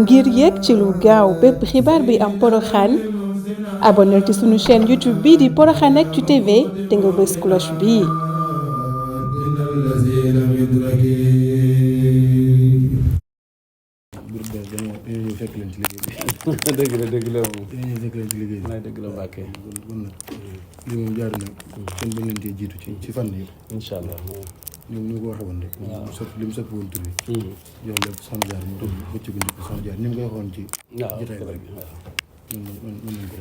ngir yéeg ci lu gaaw bépp xibaar bi am Porokhane abonnel ci sunu chaîne YouTube bii di Porokhane Actu TV te nga bës cloche bii. fekk leen ci liggéey bi dëgg la moom dañuy fekk leen ci liggéey bi dëgg la Mbàkke kon nag lii moom jaaru na kenn bañ leen cee jiitu ci fànn yëpp incha allah ñoom ñu ko waxee woon rek li mu soppi woon tur bi jox lépp Soxna Jaara mu tudd bëccëgu njëkk Soxna Jaara ni mu koy waxoon ci jotaay bi rek mën nañ ko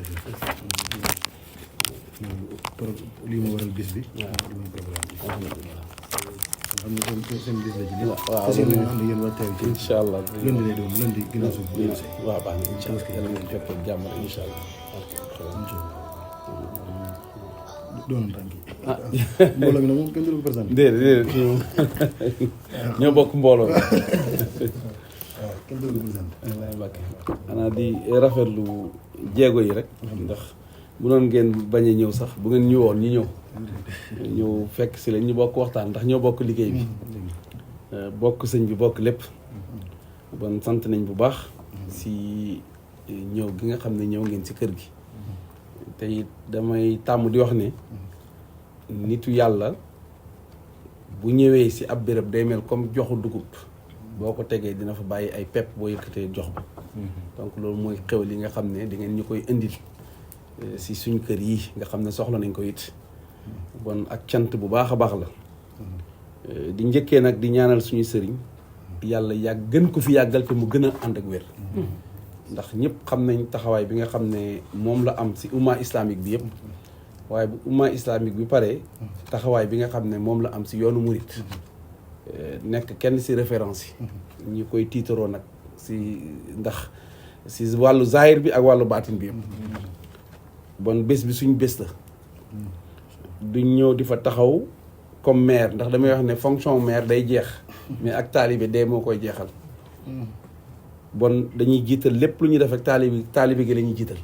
defee lii moo waral bis bi lii mooy programme bi xam ne seen bis la ci li waaw seen nañu ànd yéen war teew ci incha allah lundi lay doon lundi ginnaaw suuf waaw baax na incha allah yàlla ngeen fekk jàmm incha allah doon tànk mbooloo mi nag moom kenn du ko présenté déedéet ñoo bokk mbooloo mi waaw kenn du ko présenté wallaay Mbàkke xanaa di rafetlu jéego yi rek ndax bu doon ngeen bañ a ñëw sax bu ngeen ñëwoon ñu ñëw fekk si leen ñu bokk waxtaan ndax ñoo bokk liggéey bi bokk sëñ bi bokk lépp bon sant nañ bu baax si ñëw gi nga xam ne ñëw ngeen si kër gi te it damay tàmm di wax ne nitu yàlla bu ñëwee si ab béréb day mel comme joxu dugub boo ko tegee dina fa bàyyi ay pepp boo yëkkatee jox ba donc loolu mooy xew li nga xam ne da ngeen ñu koy indil si suñ kër yi nga xam ne soxla nañ ko it bon ak cant bu baax a baax la di njëkkee nag di ñaanal suñu sëriñ yàlla gën ko fi yàggal te mu gën a ànd ak wér ndax ñëpp xam nañ taxawaay bi nga xam ne moom la am si umma islamique bi yëpp waaye bu umma islamique bi pare taxawaay bi nga xam ne moom la am si yoonu murit nekk kenn si référence yi ñi koy tiitaroo nag si ndax si wàllu zahir bi ak wàllu baatin bi yëpp bon bés bi suñ bés la duñ ñëw di fa taxaw comme maire ndax damay wax ne fonction maire day jeex mais ak taalibe dee moo koy jeexal bon dañuy jiital lépp lu ñuy def ak taalibe gi la ñuy jiital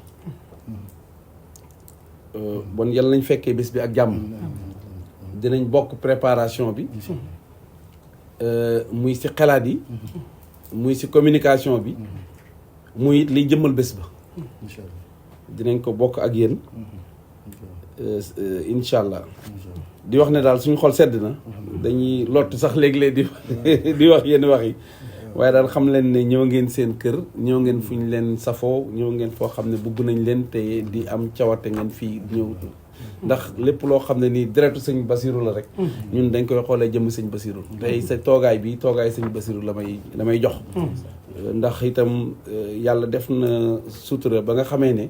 bon yàlla nañ fekkee bés bi ak jàmm dinañ bokk préparation bi muy ci xalaat yi muy ci communication bi muy it liy jëmmal bés ba dinañ ko bokk ak yéen incha allah di wax ne daal suñu xol sedd na dañuy lott sax léeg-léeg di wax yenn wax yi waaye daal xam leen ne ñëw ngeen seen kër ñëw ngeen fu ñu leen safoo ñëw ngeen foo xam ne bugg nañ leen te di am cawarte ngeen fii ñëw ndax lépp loo xam ne nii deretu sëñ Basiru la rek ñun dañ koy xoolee jëmm sëñ Basiru tey sa toogaay bi toogaay sëñ Basiru la may jox ndax itam yàlla def na sutura ba nga xamee ne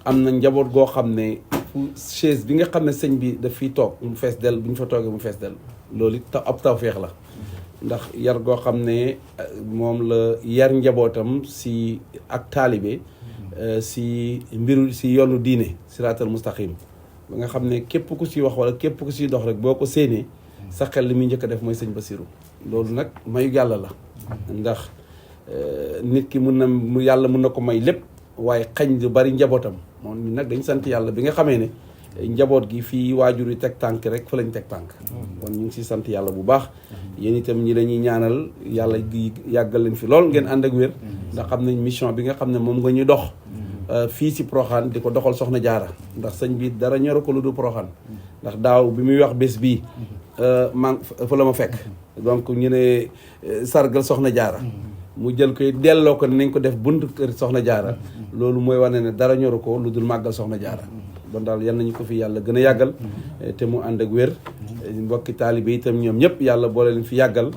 am na njaboot goo xam ne fu chaise bi nga xam ne sëñ bi daf fiy toog mu fees del bu ñu fa toogee mu fees del loolu it ab tawfeex la ndax yar goo xam ne moom la yar njabootam si ak taalibe si mbiru si yoonu diine siraatal mustaqim ba nga xam ne képp ku si wax wala képp ku si dox rek boo ko séenee sa xel li muy njëkk a def mooy sëñ Basiru loolu nag mayu yàlla la ndax nit ki yàlla mun na ko may lépp waaye xañ lu bari njabootam moom ñu nag dañ sant yàlla bi nga xamee ne njaboot gi fii waajur yi teg tànk rek fa lañ teg tànk kon ñu ngi si sant yàlla bu baax yéen itam ñi dañuy ñaanal yàlla yàggal leen fi lool ngeen ànd ak wér ndax xam nañ mission bi nga xam ne moom nga ñu dox fii si Porokhane di ko doxal Soxna Jaara ndax sëñ bi dara ñoru ko lu du Porokhane ndax daaw bi muy wax bés bii fa la ma fekk donc ñu ne sargal Soxna Jaara mu jël koy delloo ko ne nañ ko def buntu kër Soxna Jaara loolu mooy wane ne dara ñoru ko lu dul màggal Soxna Jaara bon daal yal nañu ko fi yàlla gën a yàggal te mu ànd ak wér mbokki taalibe itam ñoom ñëpp yàlla boole leen fi yàggal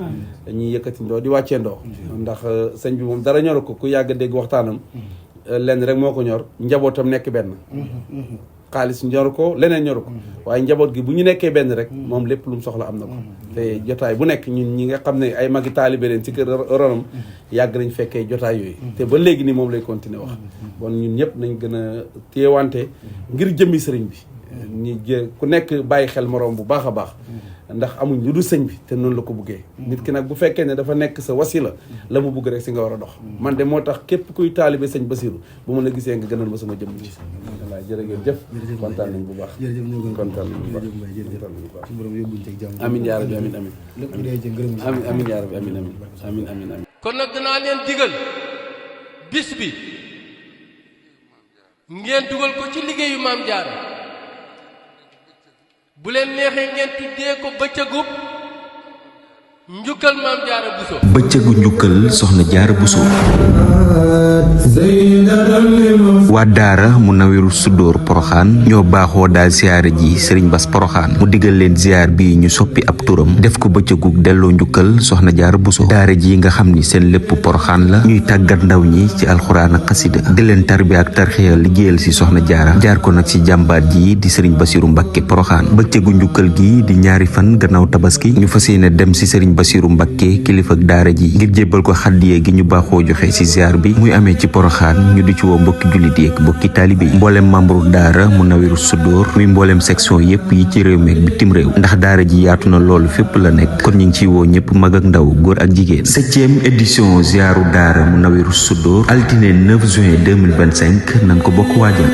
ñuy yëkkati ndoo di wàccee ndoo ndax sëñ bi moom dara ñoru ko ku yàgg dégg waxtaanam lenn rek moo ko ñor njabootam nekk benn xaalis ñoru ko leneen ñoru ko waaye njaboot gi bu ñu nekkee benn rek moom lépp lu mu soxla am na ko te jotaay bu nekk ñun ñi nga xam ne ay magi taalibe leen ci kër ronam yàgg nañ fekkee jotaay yooyu te ba léegi ni moom lay continuer wax bon ñun ñëpp nañ gën a téewante ngir jëmmi sëriñ bi ñu ku nekk bàyyi xel moroom bu baax a baax ndax amuñ lu dul sëñ bi te noonu la ko buggee nit ki nag bu fekkee ne dafa nekk sa wasila la mu bugg rek si nga war a dox man de moo tax képp kuy taalibe sëñ Basiru bu ma la gisee nga gënal ma sama jëmm ci voilà jërëjëf kontaan nañ bu baax kontaan nañ bu baax amiin yaa rabbi amiin amiin amiin yaa rabbi amiin amiin amiin amiin kon nag danaa leen digal bis bi ngeen dugal ko ci liggéeyu maam Jaara bu leen neexee ngeen tuddee ko bëccëgub njukkal maam Jaara Buso. bëccëgu njukkal soxna Jaara Buso. waa daara mu nawiru sudóor poroxaan ñoo baaxoo daal ziyaare ji sëriñ Bas poroxaan mu digal leen ziyaar bi ñu soppi ab turam def ko bëccëgu delloo njukkal soxna Jaara Buso. daara ji nga xam ni seen lépp poroxaan la ñuy tàggat ndaw ñi ci alxuraan ak xasida di leen tarbiya ak tarxiya liggéeyal si soxna Jaara jaar ko nag ci jàmbaat ji di sëriñ Basiru Mbakke poroxaan. bëccëgu njukkal gi di ñaari fan gannaaw tabaski ñu fas yéene dem si sëriñ Basiru Mbakke kilifa ak daara ji ngir jébbal ko xaddiye gi ñu baaxoo joxe ci ziar bi muy amee ci poroxaan ñu di ci woo mbokki jullit yi ak mbokki taalibe yi mboolem membre daara mu nawiru sudóor muy mboolem section yépp yi ci réew mi ak bitim réew ndax daara ji yaatu na loolu fépp la nekk kon ñu ngi ciy woo ñëpp mag ak ndaw góor ak jigéen. 7e édition ziaru daara mu nawiru sudóor altine 9 juin 2025 nan ko bokk waajal.